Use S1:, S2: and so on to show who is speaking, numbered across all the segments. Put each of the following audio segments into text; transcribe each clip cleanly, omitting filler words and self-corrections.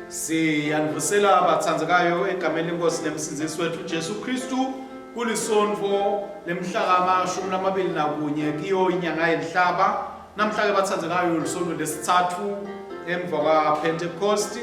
S1: Siyanivusela batsandzekayo egameni lenkosi nemsindzisi wetfu Jesu Kristu kulisontfo lemhla kama-21 kiyo inyanga yenhlaba. Namhla-ke batsandzekayo lisontfo lesitsatfu emva kwaPhentekhosti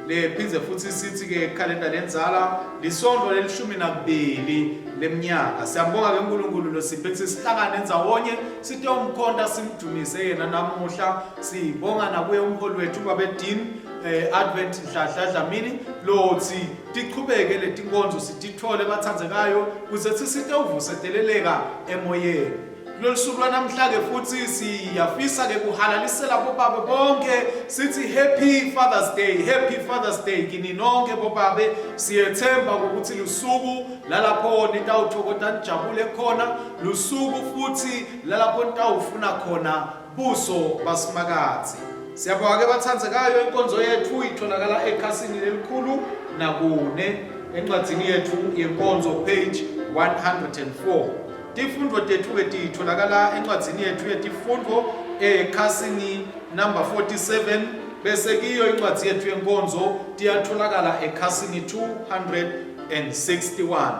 S1: lephindze futhi sithi-ke khalenda lenzala lisontfo lelishumi nakubili lemnyaka. Siyambonga-ke uNkulunkulu losiphe kutsi sihlangane ndzawonye sitewumkhonta simdumise yena namuhla. Sibonga nakuye umholi wethu Babe Dean eh, Advent Dladla Dlamini lotsi tichubeke letinkonzo sititfole batsandzekayo kuze sisitewuvuseteleleka emoyeni. Kulolu suku lwanamhla-ke futhi siyafisa-ke kuhalalisela bobabe bonke sithi happy Father's Day, happy Father's Day kini nonke bobabe. Siyethemba ukuthi lusuku lalapho nitawuthokoza nijabule khona, lusuku futhi lalapho nitawufuna khona buso baSimakadze. Siyabonga ke bathandzekayo, inkonzo yethu itholakala ekhasini lelikhulu nakune encwadzini yethu yenkonzo page 104. Tifundvo tethu ke titholakala encwadzini yethu yetifundvo ekhasini number 47 bese kiyo incwadzi yethu yenkonzo tiyatholakala ekhasini 261.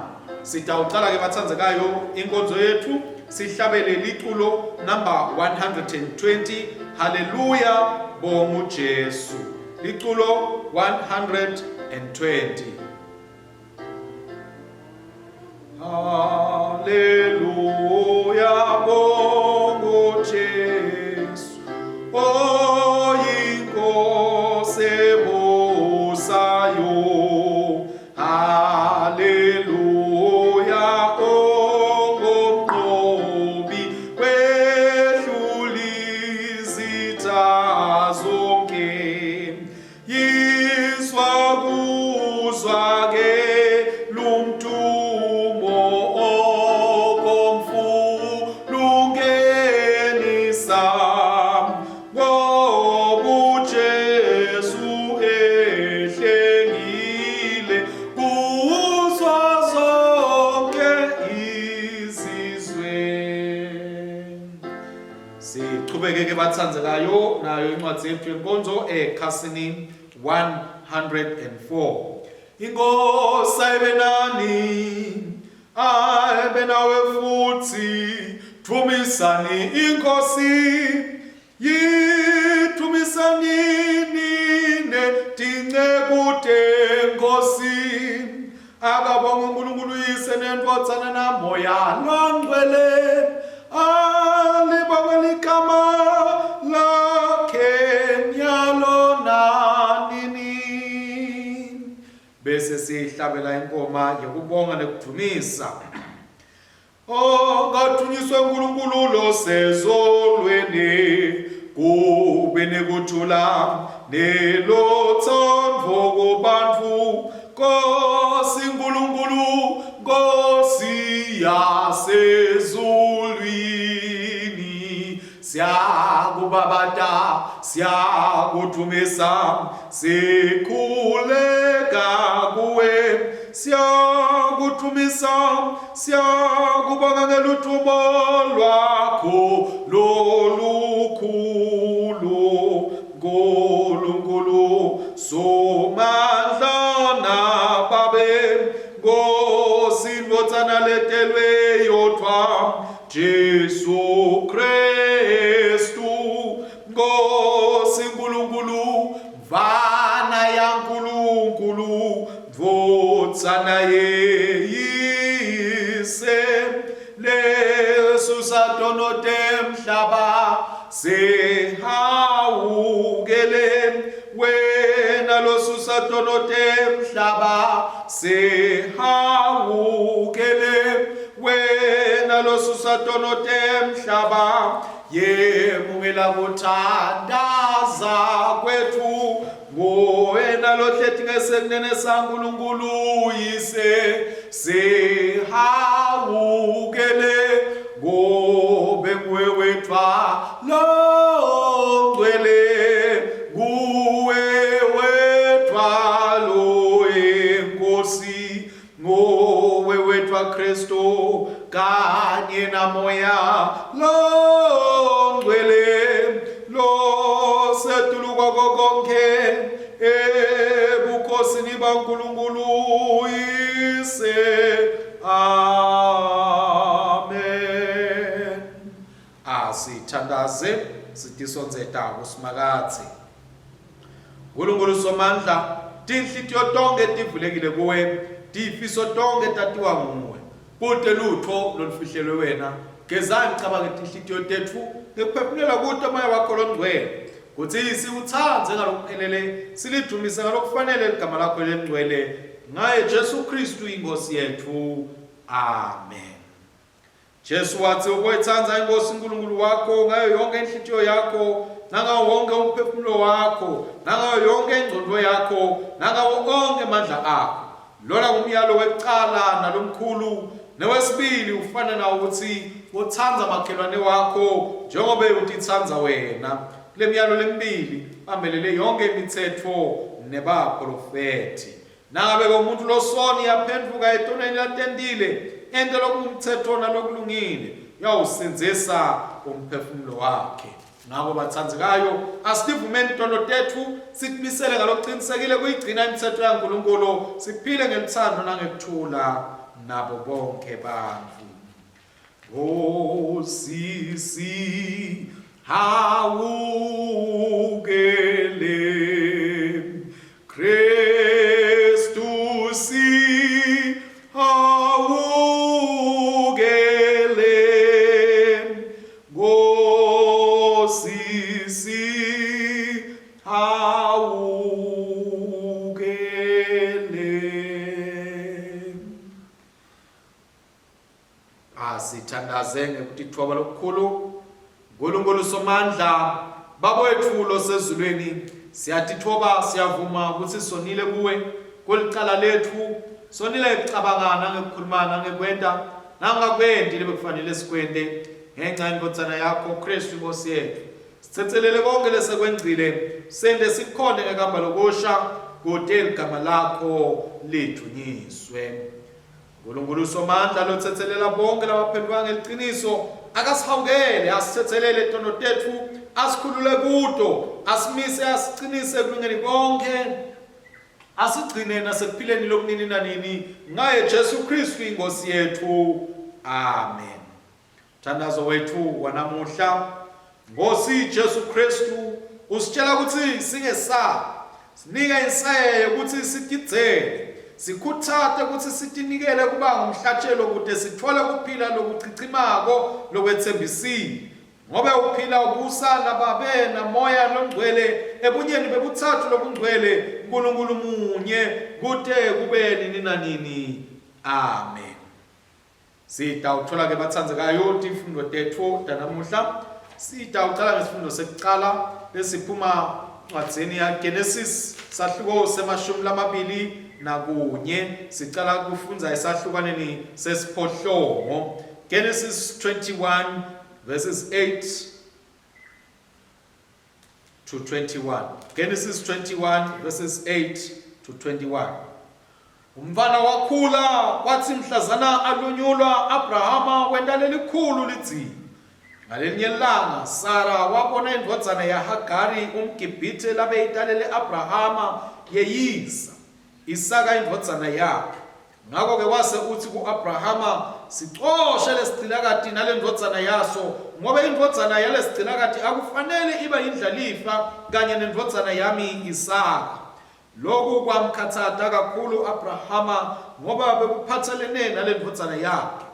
S1: Sitawucala ke batsandzekayo inkonzo yethu sihlabele liculo number 120 Haleluya bongu Jesu. Liculo 120. Haleluya bongu Jesu. Oyinkosi ebusayo. Haleluya ongumnqobi wehlulizitha zonke yizwa kuzwa ke lumdumo okomfulungenisa Ngoba uJesu ehlengile kuzo zonke izizwe. Siqhubeke ke bathandzekayo nayo incwadi yethu yenkonzo ekhasini 104. Inkosi ayibe nani, ayibe nawe futhi, dvumisani inkosi. Yidvumisani nine tinceku teNkhosi. Akabongwe uNkulunkulu uYise neNdvodzana naMoya loNgcwele. Alibongwe ligama lakhe nyalo nanini. Bese sihlabela ingoma yekubonga nekudvumisa. Akadunyiswe uNkulunkulu losezulwini, kube nekuthula nelutsandvo kubantfu. Nkosi Nkulunkulu, Nkosi yasezulwini, siyakubabata, siyakudvumisa, sikhuleka kuwe, siyakudvumisa, Siyakubonga ngeluthubo lwakho lolukhulu Nkulunkulu Somandla naBabe Nkosi Ndvodzana letelwe yodvwa Jesu Kristu Nkosi Nkulunkulu Mvana yaNkulunkulu Ndvodzana yeyise lesusa tono temhlaba sihawukele wena losusa tono temhlaba sihawukele wena losusa tono temhlaba yemukela kuthandaza kwethu Nguwena lohleti ngesekunene saNkulunkulu Uyise, sihawukele ngobe nguwe wedvwa longcwele, nguwe wedvwa loyiNkosi. Nguwe wedvwa Kristu kanye naMoya loNgcwele losetulu kwako konkhe. ebukhosini baNkulunkulu uYise. Amen. Asithandaze sitisondzeta kuSimakadze. Nkulunkulu Somandla, tinhlitiyo tonkhe tivulekile kuwe, tifiso tonkhe tatiwa nguwe. Kute lutfo lolufihlelwe wena. Gezani cabange tinhlitiyo tetfu ngekuphefumulela kuto moya wakho longcwele, kutsi siwutsandze ngalokuphelele, silidumise ngalokufanele ligama lakho lelingcwele, ngaye Jesu Khristu iNkhosi yetfu. Amen. Jesu watsi, Uboyitsandza iNkhosi uNkulunkulu wakho ngayo yonkhe inhlitiyo yakho, nangawo wonke umphefumulo wakho, nangayo yonke ingcondvo yakho, nangawo onkhe emandla akho. Lona ngumyalo wekucala nalomkhulu, newesibili ufana nawo kutsi utsandza makhelwane wakho njengobe utitsandza wena. Kule miyalo lemibili bambelele yonkhe imitsetfo nebaprofethi. Nangabe-ke umuntfu losoni yaphendvuka etonweni latentile, ente lokungumtsetfo nalokulungile, uyawusindzisa umphefumulo wakhe. Ngako batsandzekayo, asitivumeni tono tetfu, sitimisele ngalokucinisekile kuyigcina imitsetfo yaNkulunkulu, siphile ngelutsandvo nangekuthula nabo bonkhe bantfu. Nkosi sihawukele, Kristu sihawukele, Nkosi sihawukele. Asithandaze ngekutitfoba lokukhulu. Nkulunkulu Somandla, Baba wetfu losezulwini, siyatitfoba siyavuma ukuthi sonile kuwe kulicala letfu, sonile ngekucabanga nangekukhuluma nangekwenta nangakwenti lebekufanele sikwente ngenca yendvodzana yakho Kristu Inkosi yetfu. Sitsetselele konke lesekwengcile, sente sikhonde ngekuhamba lokusha kute ligama lakho lidunyiswe. Nkulunkulu Somandla lotsetselela bonke labaphendvuka ngeliciniso, akasihawukele, asitsetselele tono tetfu, asikhulule kuto, asimise, asicinise ekulungeni konkhe, asigcine nasekuphileni lokunini nanini, ngaye Jesu Khristu iNkhosi yetfu. Amen. Mthandazo wetfu wanamuhla, Nkhosi Jesu Khristu, usitjela kutsi singesabi. Sinika insayeya yekutsi sitidzele, sikhutsate kutsi sitinikele kuba ngumhlatjelo kute sitfole kuphila lokuchichimako lokwetsembisiwe. Ngobe uphila ubusa naBabe naMoya loNgcwele ebunyeni bebutsatfu lobungcwele, Nkulunkulu munye, kute kube nini nanini. Amen. Sitawutfola ke batsandzekayo tifundvo tetfu tanamuhla. Sitawucala ngesifundo sekucala lesiphuma ncwadzini yaGenesis sahluko semashumi lamabili nakunye. Sicala kufundza esahlukwaneni sesiphohlongo. Genesis 21 verses 8 to 21. Genesis 21 verses 8 to 21. Umfana wakhula kwathi mhlazana alunyulwa Abrahama wenta lelikhulu lidzili. Ngalelinye lilanga Sara wabona indvodzana yaHagari umGibhithe labeyitalele Abrahama yeyisa Isaka indvodzana yakhe. Ngako-ke wase utsi ku-Abrahama, Sicoshe lesigcilakati nalendvodzana yaso, ngobe indvodzana yalesigcilakati akufanele ibe yindlalifa kanye nendvodzana yami Isaka. Loku kwamkhatsata kakhulu Abrahama ngoba bekuphatselene nalendvodzana yakhe.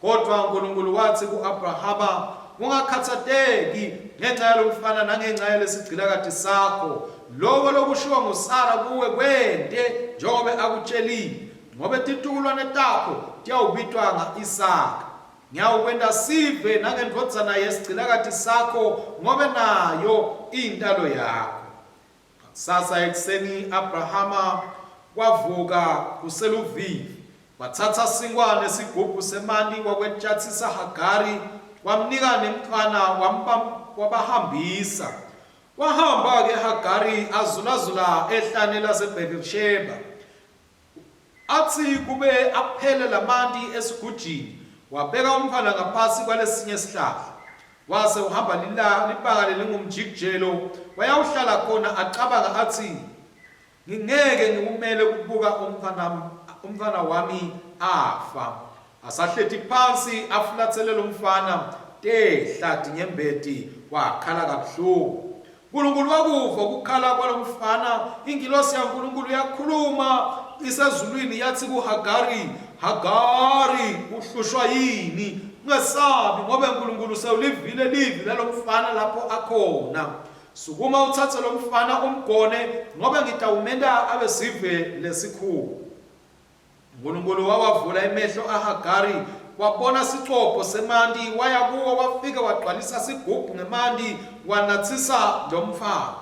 S1: Kodvwa Nkulunkulu watsi ku-Abrahama, Ungakhatsateki ngenca yalomfana nangenca yalesigcilakati sakho. Loko lokushiwo nguSara kuwe kwente njengobe akutjelile, ngobe titukulwane takho tiyawubitwa nga-Isaka. Ngiyawukwenta sive nangendvodzana yesigcilakati sakho, ngobe nayo iyintalo yakho. Ngakusasa ekuseni Abrahama wavuka kuseluvivi, watsatsa sinkhwa nesigubhu semanti wakwetjatsisa Hagari, wamnika nemntfwana wabahambisa. Wahamba-ke Hagari azulazula ehlane laseBherisheba. Atsi kube aphele lamanti esigujini, wabeka umntfwana ngaphasi kwalesinye sihlahla. Wase uhamba libanga lelingumjikijelo, wayawuhlala khona acabanga atsi, Ngingeke ngikumele ukubuka umntfwana umntfwana wami afa. Asahleti phansi afulatsele lomfana, tehla tinyembeti, wakhala kabuhlungu. Nkulunkulu wakuva kukhala kwalomfana, ingilosi yaNkulunkulu yakhuluma isezulwini yathi kuHagari, Hagari, uhlushwa yini? Ungesabi ngobe uNkulunkulu sewulivile livi lalomfana lapho akhona. Sukuma utsatse lomfana umgone ngobe ngitawumenta abe sive lesikhulu. Nkulunkulu wawavula emehlo aHagari, wabona sicobho semanti, waya kuwo wafike wagcwalisa sigubhu ngemanti wanatsisa lomfana.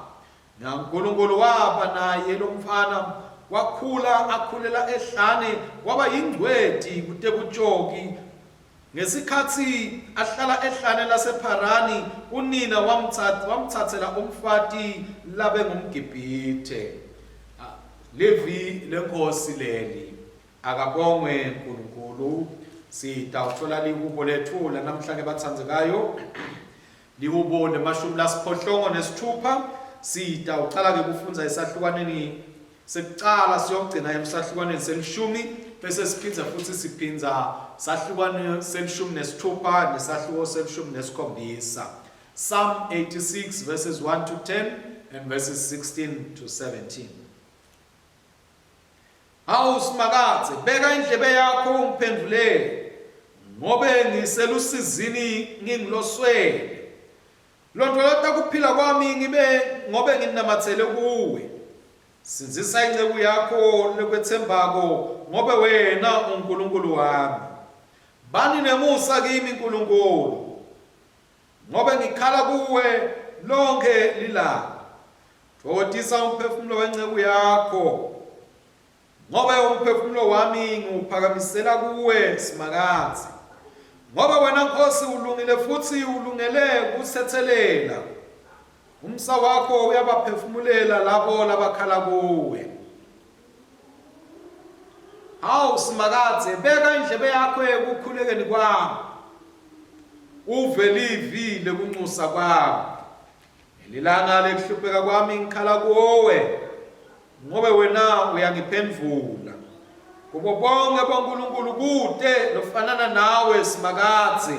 S1: NaNkulunkulu waba naye lomfana, wakhula akhulela ehlane, waba yingcweti kutebutjoki. Ngesikhatsi ahlala ehlane lasePharani, unina wamtsatsela umfati labengumGibhithe. Livi leNkhosi leli. Akabongwe Nkulunkulu. Sitawutfola lihubo letfu lanamhla-ke batsandzekayo. Lihubo lemashumi lasiphohlongo nesitfupha. Sitawucala-ke kufundza esahlukwaneni sekucala siyogcina emsahlukwaneni selishumi bese siphindza futhi siphindza sahlukwane selishumi nesitfupha nesahluko selishumi nesikhombisa. Psalm 86 verses 1 to 10 and verses 16 to 17. Hawu Simakadze, beka indlebe yakho ungiphendvulele, ngobe ngiselusizini ngingiloswele. Londvolota kuphila kwami ngibe ngobe nginamatsele kuwe. Sindzisa inceku yakho lekwetsembako, ngobe wena unguNkulunkulu wami. Bani nemusa kimi Nkulunkulu, Ngobe ngikhala kuwe lonkhe lilanga. Tfokotisa umphefumulo wenceku yakho. Ngobe umphefumulo wami ngiwuphakamisela kuwe, Simakadze. Ngobe wena Nkhosi ulungile futsi ulungele kusetselela. Umsa wakho uyabaphefumulela labo labakhala kuwe. Hawu Simakadze, beka indlebe yakho ekukhulekeni kwami. Uve livi lekunxusa kwami. Ngelilanga lekuhlupheka kwami ngikhala kuwe, ngobe wena uyangiphendvula. Kubo bonke bonkulunkulu kute lofanana nawe Simakadze.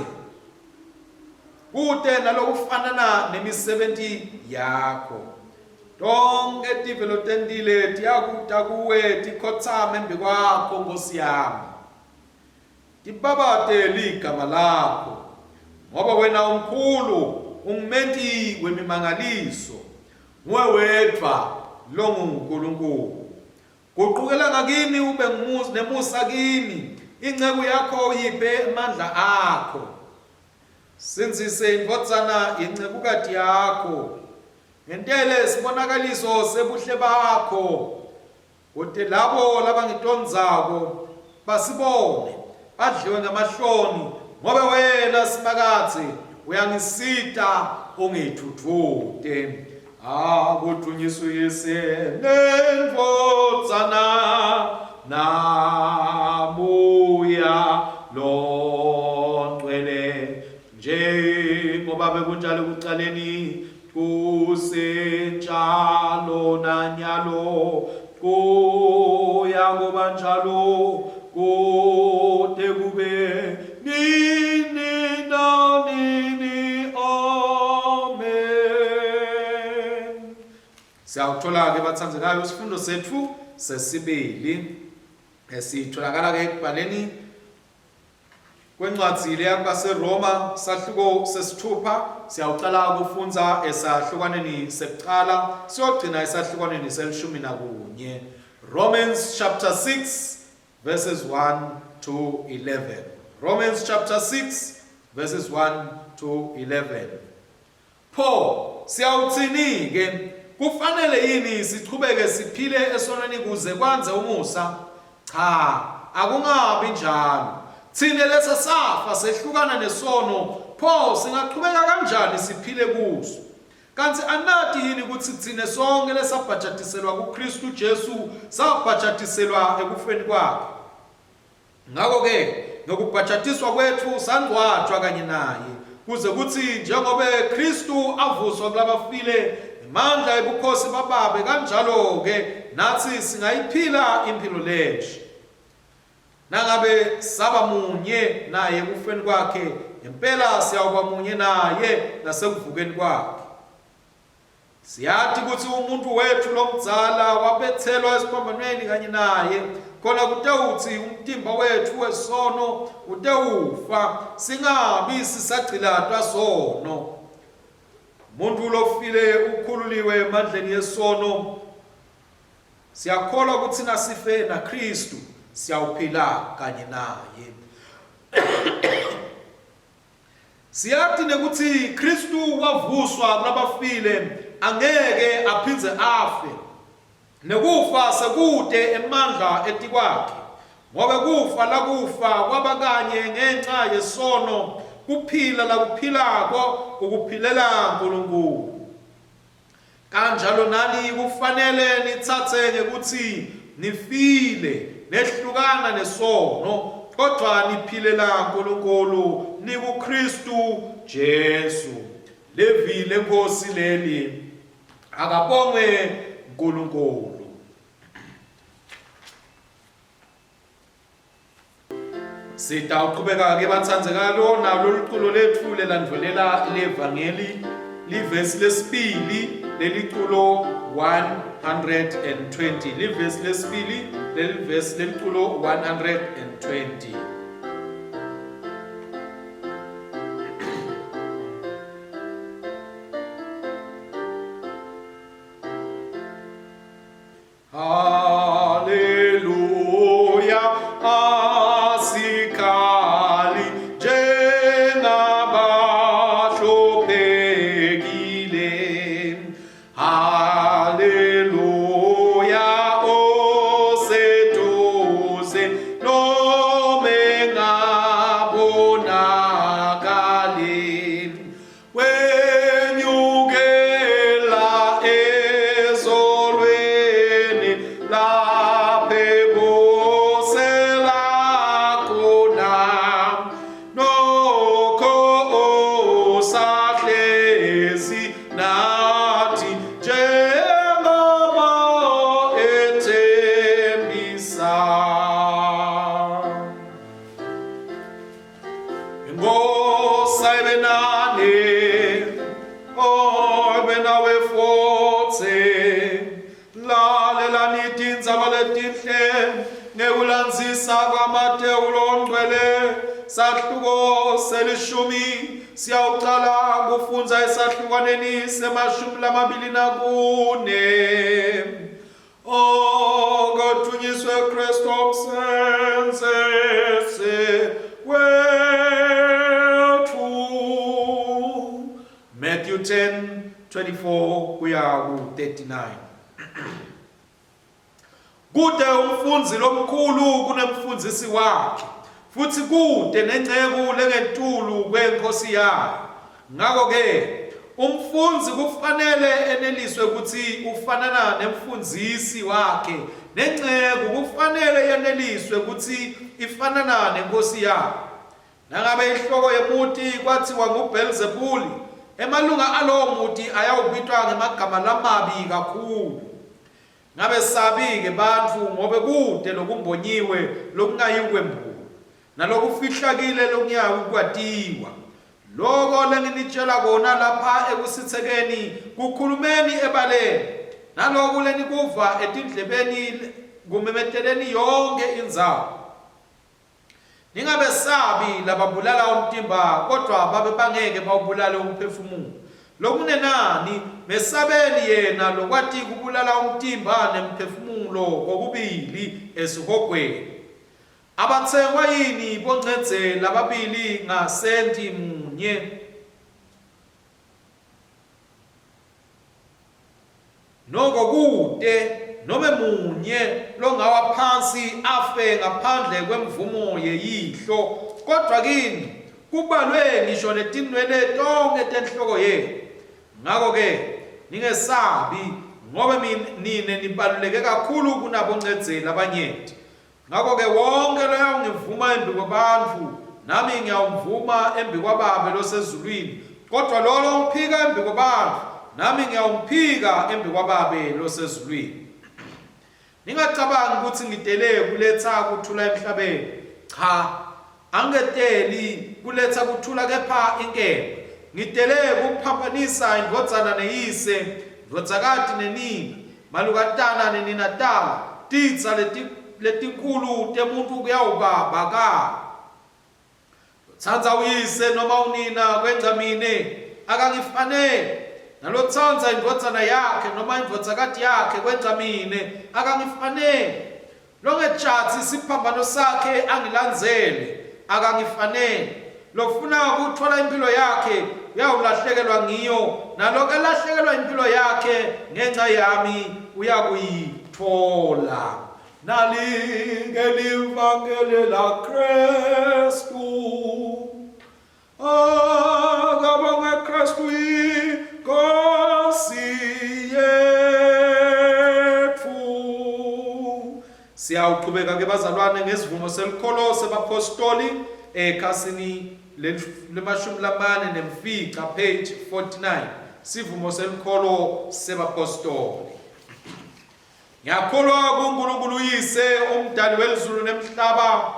S1: Kute nalokufanana nemisebenti yakho. Tonkhe tive lotentile tiyakuta kuwe tikhotsame embikwakho, Nkhosi yami. Tibabate ligama lakho, ngoba wena umkhulu, ungumenti wemimangaliso. Nguwe wedvwa longuNkulunkulu. Guqukela ngakimi ube nemusa kimi, inceku yakho uyiphe emandla akho. Sindzise indvodzana yencekukati yakho, ngentele sibonakaliso sebuhle bakho, kute labo labangitondzako basibone, badliwe ngemahloni, ngobe wena Simakadze uyangisita ungidvudvute. Akudvunyiswe Uyise neNdvodzana naMoya loNgcwele, njengoba bekunjalo ekucaleni, kusenjalo nanyalo, kuya kuba njalo kute kube nini nanini. Amen. Siyawuthola-ke bathandzekayo isifundo sethu sesibili esitholakala-ke ekubhaleni kwencwadzi leya kubaseRoma sahluko sesithupha siyawucala kufundza esahlukwaneni sekucala siyogcina esahlukwaneni selishumi nakunye. Romans chapter 6 verses 1 to 11. Romans chapter 6 verses 1 to 11. Pho, siyawutsini-ke? Kufanele yini sichubeke siphile esonweni kuze kwandze umusa? Cha, akungabi njalo. Tsine lesesafa sehlukana nesono, pho singachubeka kanjani siphile kuso? Kantsi anati yini kutsi tsine sonkhe lesabhajatiselwa kuKhristu Jesu sabhajatiselwa ekufeni kwakhe? Ngako-ke, ngekubhajatiswa kwetfu sangcwatjwa kanye naye, kuze kutsi njengobe Khristu avuswa kulabafile Ngemandla ebukhosi baBabe kanjalo-ke natsi singayiphila imphilo lensha. Nangabe saba munye naye ekufeni kwakhe, ngempela siyawuba munye naye nasekuvukeni kwakhe. Siyati kutsi umuntfu wetfu lomdzala wabetselwa esiphambanweni kanye naye, khona kutewutsi umtimba wetfu wesono utewufa, singabi sisagcilatwa sono. Umuntfu lofile ukhululiwe emandleni esono. Siyakholwa kutsi nasife naKhristu siyawuphila kanye naye. Siyati nekutsi Khristu wavuswa kulabafile, angeke aphindze afe. Nekufa sekute emandla etikwakhe. Ngobe kufa lakufa kwaba kanye ngenca yesono, kuphila lakuphilako ukuphilela Nkulunkulu. Kanjalo nani kufanele nitsatse ngekutsi nifile, nehlukana nesono, kodvwa niphilela Nkulunkulu nikuKhristu Jesu. Livi leNkhosi leli. Akabongwe Nkulunkulu. Sitawuqhubeka-ke batsandzekalo nalo luculo letfu lelandvulela levangeli livesi lesibili leliculo 120 livesi lesibili lelivesi leliculo 120. Haleluya asikhali njengabahluphekile Haleluya oseduze noma engabonakali Wenyukela ezolweni lapho ebusela khona nokho usahlezi nathi njengoba ethembisa. Inkosi ayibe nani, oh ibe nawe futhi. Lalelani tindzaba letinhle ngekulandzisa kwaMatewu longcwele sahluko selishumi siyawucala kufundza esahlukwaneni semashumi 24. Oh, kadunyiswe Kristu umsenzisi wethu. Matthew 10 24 kuya ku-39. Kute umfundzi lomkhulu kunemfundzisi wakhe, futsi kute nenceku lengetulu kwenkhosi yayo. Ngako-ke, umfundzi kufanele eneliswe kutsi ufanana nemfundzisi wakhe, nenceku kufanele yeneliswe kutsi ifanana nenkhosi yayo. Nangabe inhloko yemuti kwatsiwa nguBhelzebuli, emalunga alowo muti ayawubitwa ngemagama lamabi kakhulu. Ngabesabi-ke bantfu, ngobe kute lokumbonyiwe lokungayikwembulwa, nalokufihlakile lokungiyawukwatiwa. Loko lenginitjela kona lapha ekusitsekeni, kukhulumeni ebaleni, naloku lenikuva etindlebeni kumemeteleni yonkhe indzawo. Ningabesabi lababulala umtimba, kodvwa babe bangeke bawubulale umphefumulo. Lokunenani, mesabeni yena lokwati kubulala umtimba nemphefumulo kokubili esihogweni. Abatsengwa yini boncedze lababili ngasenti munye? Noko kute nome munye longawa phansi afe ngaphandle kwemvumo yeYihlo, kodvwa kini kubalwe ngisho netinwele tonkhe tenhloko yenu. Ngako-ke ningesabi, ngobe nine nibaluleke kakhulu kunaboncedze labanyenti. Ngako-ke wonkhe loyawungivuma embikwebantfu, nami ngiyawumvuma embikwaBabe losezulwini. Kodvwa lowo longiphika embikwebantfu, nami ngiyawumphika embikwaBabe losezulwini. Ningacabangi kutsi ngitele kuletsa kuthula emhlabeni. Cha, angeteli kuletsa kuthula kepha inkemba. Ngitele kuphambanisa indvodzana neyise, ndvodzakati nenina, malukatana neninatala, titsa leti, letinkhulu temuntfu kuyawuba bakabo. Lotsandza uyise noma unina kwengca mine akangifaneli, nalotsandza indvodzana yakhe noma indvodzakati yakhe kwengca mine akangifaneli. Longetjatsi siphambano sakhe angilandzele akangifaneli. Lofuna kutfola imphilo yakhe uyawulahlekelwa ngiyo, nalokalahlekelwa imphilo yakhe ngenca yami uyakuyitfola. Nali-ke livangeli laKristu. Akabongwe Kristu iNkosi yetfu. Siyawuqhubeka ke bazalwane ngesivumo selukholo sebapostoli ekhasini lemashumi lamane nemfica page 49 sivumo selukholo sebapostoli. Ngiyakholwa kuNkulunkulu uYise, umdali welizulu nemhlaba.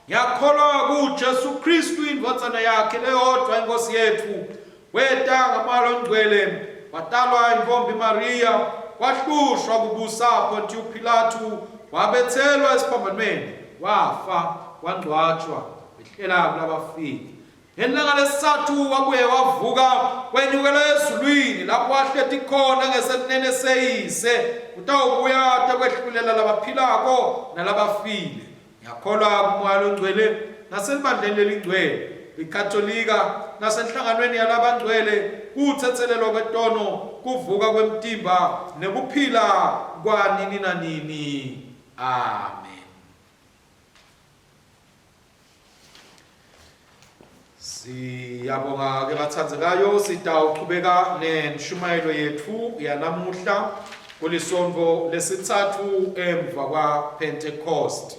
S1: Ngiyakholwa kuJesu Kristu indvodzana yakhe leyodvwa iNkosi yetfu. Weta ngaMoya loNgcwele, watalwa intfombi Mariya, wahlushwa kubusa Pontiyu Pilatu, wabetselwa esiphambanweni, wafa, wangcwatjwa, wehlela kulabafile. Ngelanga lesitsatfu wabuye wavuka wenyukela ezulwini lapho ahleti khona ngesekunene seyise utawubuya atekwehlulela labaphilako nalabafile. Ngiyakholwa kuMoya loNgcwele naselibandleni lelingcwele liKatolika nasenhlanganweni yalabangcwele kutsetselelwa kwetono kuvuka kwemtimba nekuphila kwanini nanini. Amen. Siyabonga ke bathandzekayo sitawuchubeka nenshumayelo yetfu yanamuhla kulisontfo lesitsatfu emva kwaPentecost.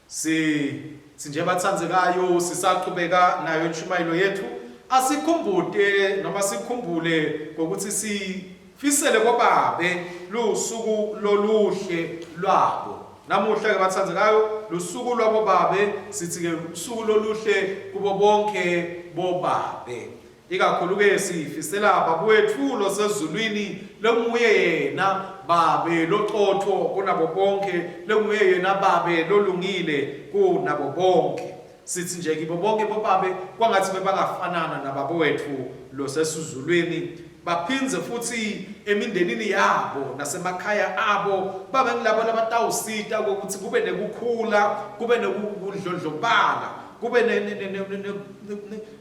S1: Si sinje bathandzekayo sisachubeka nayo inshumayelo yetfu asikhumbute noma sikhumbule ngokuthi sifisele bobabe lusuku loluhle lwabo. Namuhla ke bathandzekayo lusuku lwabobabe sithi ke usuku loluhle kubo bonke bobabe. Ikakhulu ke sifisela babuwetfu losezulwini lenguye yena babe locotfo kunabo bonke lenguye yena babe lolungile kunabo bonke. Sithi nje kibo bonke bobabe kwangathi bebangafanana nababo wetfu losesuzulwini baphindze futhi emindenini yabo nasemakhaya abo babe ngilabo labatawusita ukuthi kube nekukhula kube nekudlondlobala kube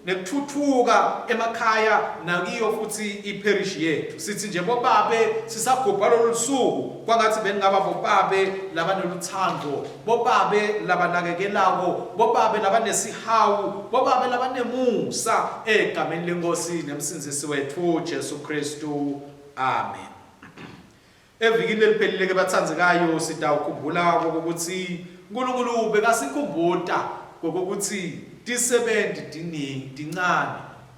S1: nekuthuthuka emakhaya nakiyo futhi ipherishi yethu sithi nje bobabe sisagubha lolu suku kwangathi beningaba bobabe labaneluthando bobabe labanakekelako bobabe labanesihawu bobabe labanemusa egameni lenkosi nemsindzisi wetfu Jesu Kristu amen. Evikini leliphelile ke batsandzekayo sitawukhumbula kokuthi uNkulunkulu bekasikhumbuta kokuthi tisebenti tiningi tincane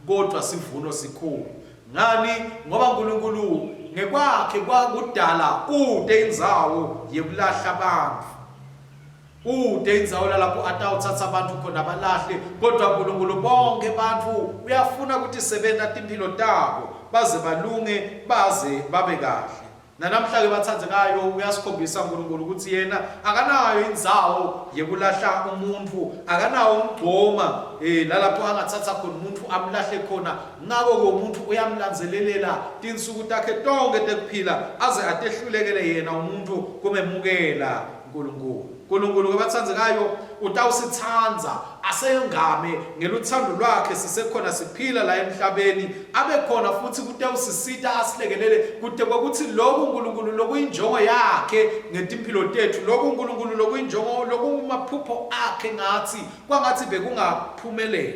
S1: kodwa sivuno sikhulu. Ngani? Ngoba uNkulunkulu ngekwakhe kwakudala ute indzawo yekulahla bantfu. Ute indzawo lalapho atawutsatsa bantfu khona balahle, kodvwa Nkulunkulu bonkhe bantfu uyafuna kutisebenta timphilo tabo baze balunge baze babe kahle. Nanamhla-ke batsandzekayo uyasikhombisa Nkulunkulu kutsi yena akanayo indzawo yekulahla umuntfu, akanawo umgcoma eh, lalapho angatsatsa khona umuntfu amlahle khona. Ngako-ke umuntfu uyamlandzelelela tinsuku takhe tonkhe tekuphila aze atehlulekele yena umuntfu kumemukela Nkulunkulu. Nkulunkulu ke batsandzekayo utawusitsandza asengame ngelutsandvo lwakhe sisekhona siphila la emhlabeni abe khona futsi kutewusisita asilekelele kute kwekutsi loku Nkulunkulu lokuyinjongo yakhe ngetimphilo tetfu loku Nkulunkulu lokuyinjongo lokungumaphupho akhe ngatsi kwangatsi bekungaphumelela.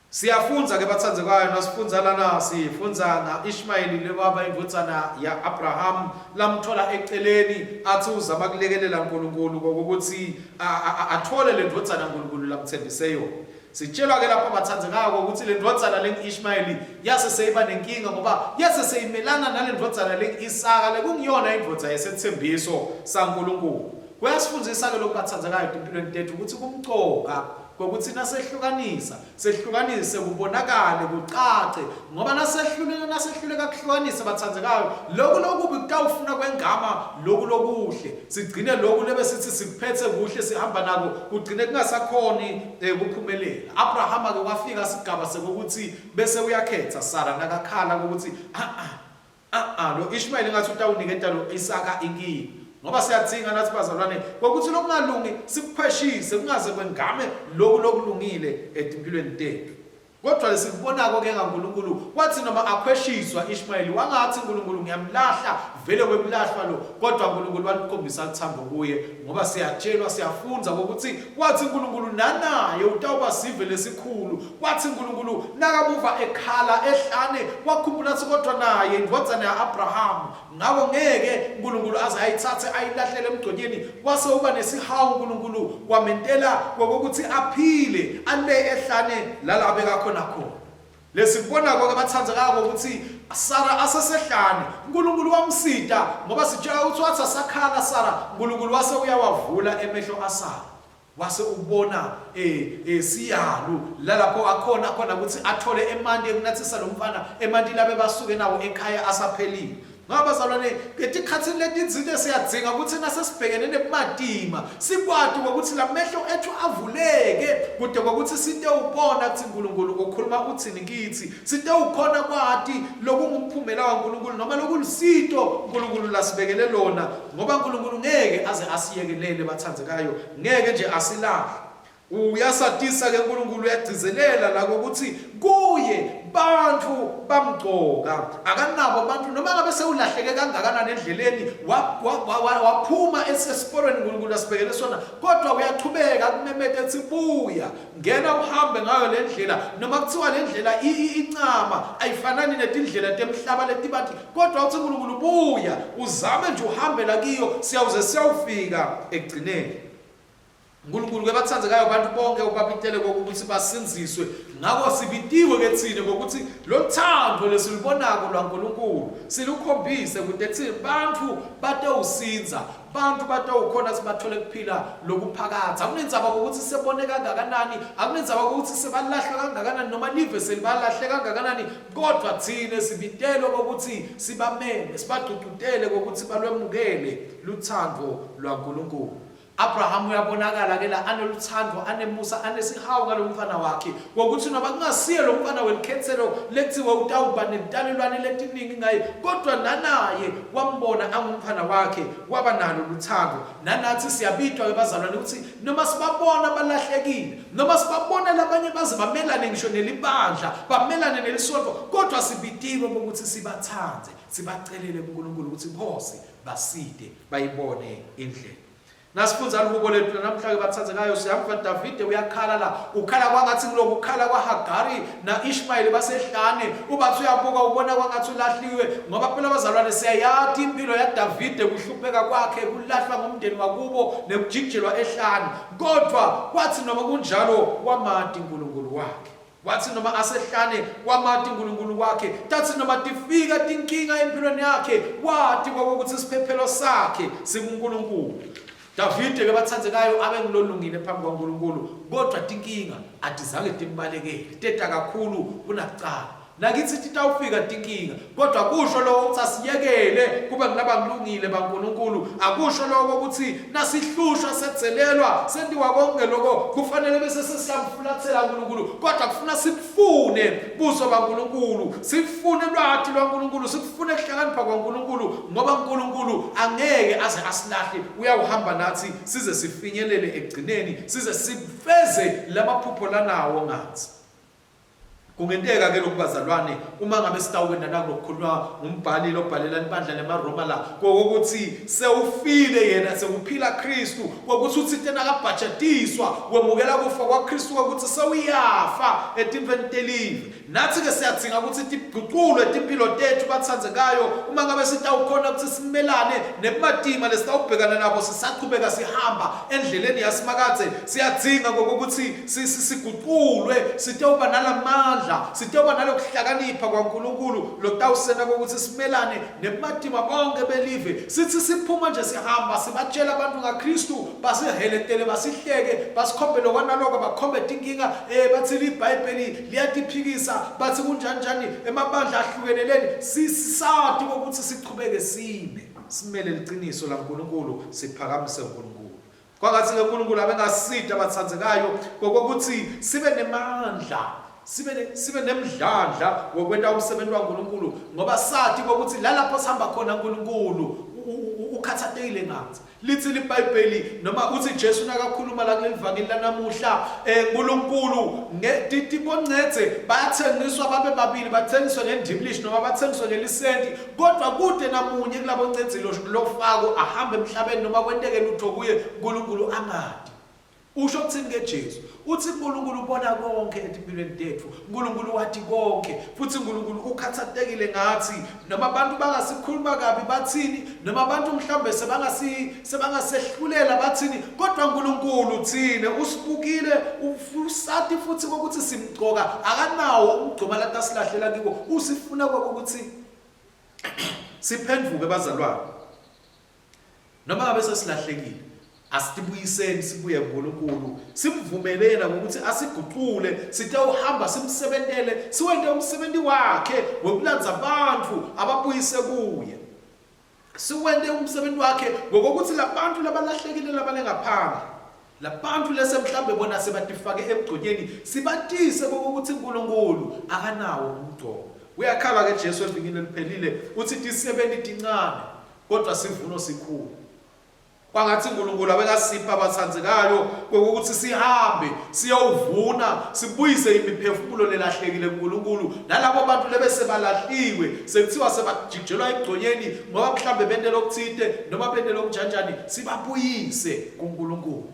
S1: Siyafundza ke batsandzekayo nasifundza lana sifundza nga-Ishmayeli lewaba indvodzana ya-Abraham lamthola eceleni athi uzama kulekelela Nkulunkulu kokuthi atfole le ndvodzana Nkulunkulu lamtsembise yona. Sitshelwa ke lapha bathandzekako ukuthi le ndvodzana lengu-Ishmayeli yase seyiba nenkinga ngoba yase seyimelana nale ndvodzana lengu-Isaka lekungiyona indvodza yesetsembiso saNkulunkulu. Kuyasifundzisa ke lokhu bathandzekayo etimpilweni tetfu ukuthi kumcoka kwekutsi nasehlukanisa sehlukanise kubonakale kucace ngoba nasehluleka nasehluleka kuhlukanisa bathandzekayo loku lokubi kutawufuna kwengama loku lokuhle sigcine loku lebesithi sikuphetse kuhle sihamba nako kugcine kungasakhoni eh, kuphumelela. Abrahama-ke wafika sigaba sekukuthi bese uyakhetha Sara nakakhala ukuthi a-a a-a lo Ishmayeli ngathi utawuniketa lo Isaka inkinga ngoba siyadzinga nathi bazalwane kokuthi lokungalungi sikukhweshise kungaze kwengame loku lokulungile etimpilweni tethu. Kodwa lesikubonako ke ngaNkulunkulu, wathi noma akhweshiswa Ishmayeli, wangathi uNkulunkulu ngiyamlahla, vele wekulahlwa lo, kodwa uNkulunkulu walukhombisa luthando kuye, ngoba siyatshelwa, siyafundza ukuthi wathi uNkulunkulu nanaye utawuba sive lesikhulu. Wathi uNkulunkulu nakamuva ekhala ehlane, wakhumbula athi kodwa naye indvodzana ya-Abrahamu, Ngakho ngeke uNkulunkulu aze ayithathe ayilahlele emgqonyeni, wase uba nesihawu uNkulunkulu wamentela kokuthi aphile ale ehlane lala abekakhona khona. Lesikubonako ke bathandzekako ukuthi Sara asesehlane uNkulunkulu wamsita ngoba sitshela ukuthi wathi asakhala Sara uNkulunkulu wase uyawavula emehlo aSara. Wase ubona eh, eh siyalu lalapho akhona khona ukuthi athole emanti ekunathisa lo mfana emanti labe basuke nawo ekhaya asaphelile. Ngoba bazalwane etikhathini letinzinte siyadzinga ukuthi nasesibhekene nebumatima sikwati ukuthi lamehlo ethu avuleke kude kokuthi sitewubona ukuthi uNkulunkulu ukhuluma uthini kithi sitewukhona kwati lokungumphumela waNkulunkulu noma lokulusito uNkulunkulu lasibekele lona Ngoba uNkulunkulu ngeke aze asiyekelele bathandekayo, ngeke nje asilahle. Uyasatisa ke uNkulunkulu uyagcizelela la kokuthi kuye bantu bamgcoka akanabo abantu noma ngabe sewulahleke kangakanani endleleni waphuma esesiporweni uNkulunkulu asibekele sona kodwa uyachubeka kumemete ethi buya Ngena uhambe ngayo le ndlela noma kuthiwa le ndlela incama ayifanani netindlela temhlaba letibanti kodwa uthi uNkulunkulu buya uzame nje uhambe la kiyo siyawuze siyawufika ekugcineni. uNkulunkulu ke bathandekayo abantu bonke ubabitele kokuthi basinziswe ngakho sibitiwe ke thina ngokuthi lothando lesilubonako lwaNkulunkulu silukhombise kude thina bantu batewusinza Bantu batawukhona sibathole kuphila lokuphakadze. Akunendzaba kokuthi sebone kangakanani, akunendzaba kokuthi sebalahlwe kangakanani noma live selibalahle kangakanani, kodwa thine sibitelwe kokuthi sibameme, sibagcugcutele kokuthi balwemukele lutsandvo lwaNkulunkulu. Abraham uyabonakala ke la anelutsandvo, anemusa, anesihawu ngalomfana wakhe, kokuthi noma kungasiye lo mfana welikhetselo lekuthiwe utawuba nelitalelwane letiningi ngaye, kodwa nanaye wambona angumfana wakhe waba nalo luthando nanathi siyabitwa ke bazalwane ukuthi noma sibabona balahlekile noma sibabona labanye baze bamelane ngisho nelibandla bamelane nelisonto kodwa sibitiwe ukuthi sibathande sibacelele kuNkulunkulu ukuthi Nkosi baside bayibone indlela Nasifundza lihubo lethu lanamhla-ke bathandzekayo siyamva Davide uyakhala la ukhala kwangathi kuloku kukhala kwaHagari na-Ishmayeli basehlane ubathi uyabuka ubona kwangathi ulahliwe ngoba phela abazalwane siyayati impilo yaDavide kuhlupheka kwakhe kulahlwa ngumndeni wakubo nekujikijelwa ehlane kodwa kwathi noma kunjalo wamati uNkulunkulu wakhe Wathi noma asehlane wamati uNkulunkulu wakhe, tathi noma tifika tinkinga empilweni yakhe, wati kwakukuthi isiphephelo sakhe sikuNkulunkulu. Davide ke bathandzekayo abe ngilolungile phambi kwaNkulunkulu, kodwa tinkinga atizange timbalekele, teta kakhulu kunakucala. Nakithi titawufika tinkinga, kodwa kusho lokho ukuthi asiyekele kube ngulabangilungile baNkulunkulu. Akusho lokho ukuthi nasihlushwa sedzelelwa sentiwa konke lokho kufanele bese sesiyamfulathela uNkulunkulu, kodwa kufuna sibufune buso baNkulunkulu, sifune lwati lwaNkulunkulu, sikufune kuhlakanipha kwaNkulunkulu, ngoba uNkulunkulu angeke aze asilahle, uyawuhamba nathi size sifinyelele ekugcineni, size sifeze lamaphupho lanawo ngathi. Kungenteka ke lokhu bazalwane uma ngabe sitawukwenda naku lokukhulunywa ngumbhali lobhalela libandla lemaRoma la kokuthi sewufile yena sekuphila Kristu kokuthi uthite nakabhajatiswa wemukela kufa kwaKristu kokuthi sewuyafa etintfweni telive. Nathi-ke siyadzinga ukuthi tiguculwe timphilo tetfu batsandzekayo uma ngabe sitawukhona kutsi simelane nebumatima lesitawubhekana nabo sisachubeka sihamba endleleni yaSimakadze. Siyadzinga kokuthi siguculwe sitewuba nalamandla, sitewuba nalokuhlakanipha kwaNkulunkulu lokutawusenta kokuthi simelane nebumatima bonke belive. Sitsi siphuma nje sihamba sibatjela abantu ngaKhristu basiheletele basihleke basikhombe lokwa nalokwa bakhombe tinkinga eh bathi liBhayibheli liyatiphikisa bathi kunjani njani emabandla ahlukeneleni sisati ukuthi sichubeke sime simele liciniso laNkulunkulu siphakamise uNkulunkulu Kwangathi ke uNkulunkulu abengasida abathandzekayo ngokokuthi sibe nemandla sibe sibe nemdlandla wokwenta umsebenzi waNkulunkulu ngoba sathi ukuthi la lapho sihamba khona uNkulunkulu ukhathatekile ngathi lithi liBhayibheli noma uthi Jesu nakakhuluma la kuleli vangeli lanamuhla eh uNkulunkulu tibongcedze bayathengiswa babe babili bathengiswe ngendimlishi noma bathengiswe ngelisenti Kodwa kute namunye kulabo ncedzi lofako ahambe emhlabeni noma kwenteke lutho kuye uNkulunkulu angati. Usho kuthini ke Jesu? Uthi uNkulunkulu ubona konke etimpilweni tetfu. uNkulunkulu wati konke futhi uNkulunkulu ukhathatekile ngathi. Noma abantu bangasikhuluma kabi bathini, noma abantu mhlawumbe sebangasi sebangasehlulela bathini, kodwa uNkulunkulu thine usibukile usati futhi kokuthi simgcoka akanawo umgcoma latasilahlela kiwo usifuna kokuthi Siphenduke bazalwane. Noma ngabe sesilahlekile, asitibuyiseni sibuye kuNkulunkulu, simvumele yena ngokuthi asigucule, sitewuhamba simsebentele, siwente umsebenzi wakhe wekulandza abantu ababuyise kuye. Siwente umsebenzi wakhe ngokokuthi labantu labalahlekile labale ngaphandle labantu lese mhlambe bona sebatifake emgconyeni sibatise kokuthi uNkulunkulu akanawo umgcomo. Uyakhala ke Jesu evikini eliphelile uthi tisebenti tincane kodwa sivuno sikhulu. Kwangathi uNkulunkulu abekasipha abathandzekayo kokuthi sihambe siyowuvuna sibuyise imiphefumulo lelahlekile kuNkulunkulu nalabo bantu lebese balahliwe sekuthiwa sebajijelwa egconyeni ngoba mhlambe bente lokuthite noma bente lokunjanjani sibabuyise kuNkulunkulu.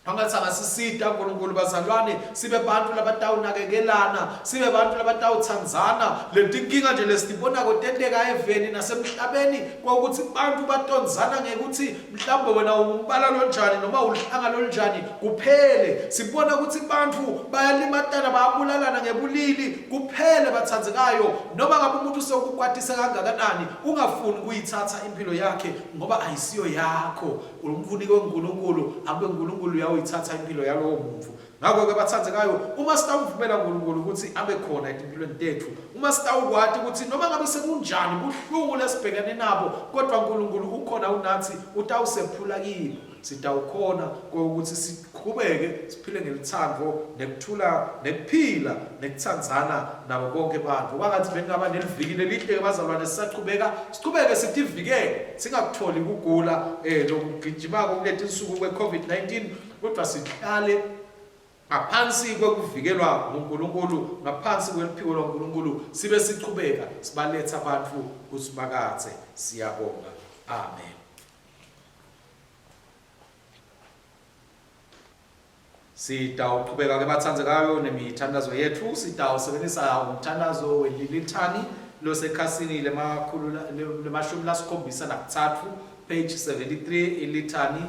S1: Angathi angasisita uNkulunkulu bazalwane sibe bantu labatawunakekelana sibe bantu labatawutsandzana letinkinga nje lesitibonako tenteka eveni nasemhlabeni kwekuthi bantu batondzana ngekuthi mhlawumbe wena ungumbala lonjani noma ulihlanga lolunjani kuphele sibona ukuthi bantu bayalimatana bayabulalana ngebulili kuphele bathandzekayo noma ngabe umuntu sewukukwatise kangakanani ungafuni kuyithatha impilo yakhe ngoba ayisiyo yakho Umfunike uNkulunkulu, akube uNkulunkulu uyawuyithatha impilo yalowo muntu. Ngakho-ke bathandzekayo, uma sitawumvumela uNkulunkulu ukuthi abe khona etimpilweni tetfu, uma sitawukwati ukuthi noma ngabe sekunjani buhlungu lesibhekene nabo, kodwa uNkulunkulu ukhona unathi, utawusephula kibo. Sitawukhona ukuthi siqhubeke siphile ngeluthando nekuthula nekuphila nekutsandzana nabo bonke bantfu. Kwangatsi bekungaba neliviki lelihle-ke bazalwane sisachubeka, sichubeke sitivikele singakutholi kugula eh lokugijimako kuletinsuku kwe-COVID-19 kodwa sihlale ngaphansi kwekuvikelwa nguNkulunkulu, ngaphansi kweliphiko lwaNkulunkulu sibe sichubeka sibaletha bantfu kuSimakadze. Siyabonga. Amen. Sitawuchubeka ke bathandzekayo nemithandazo yethu. Sitawusebenzisa umthandazo welilithani losekhasini lemakhulu lemashumi lasikhombisa nakutsatfu page 73 ilithani.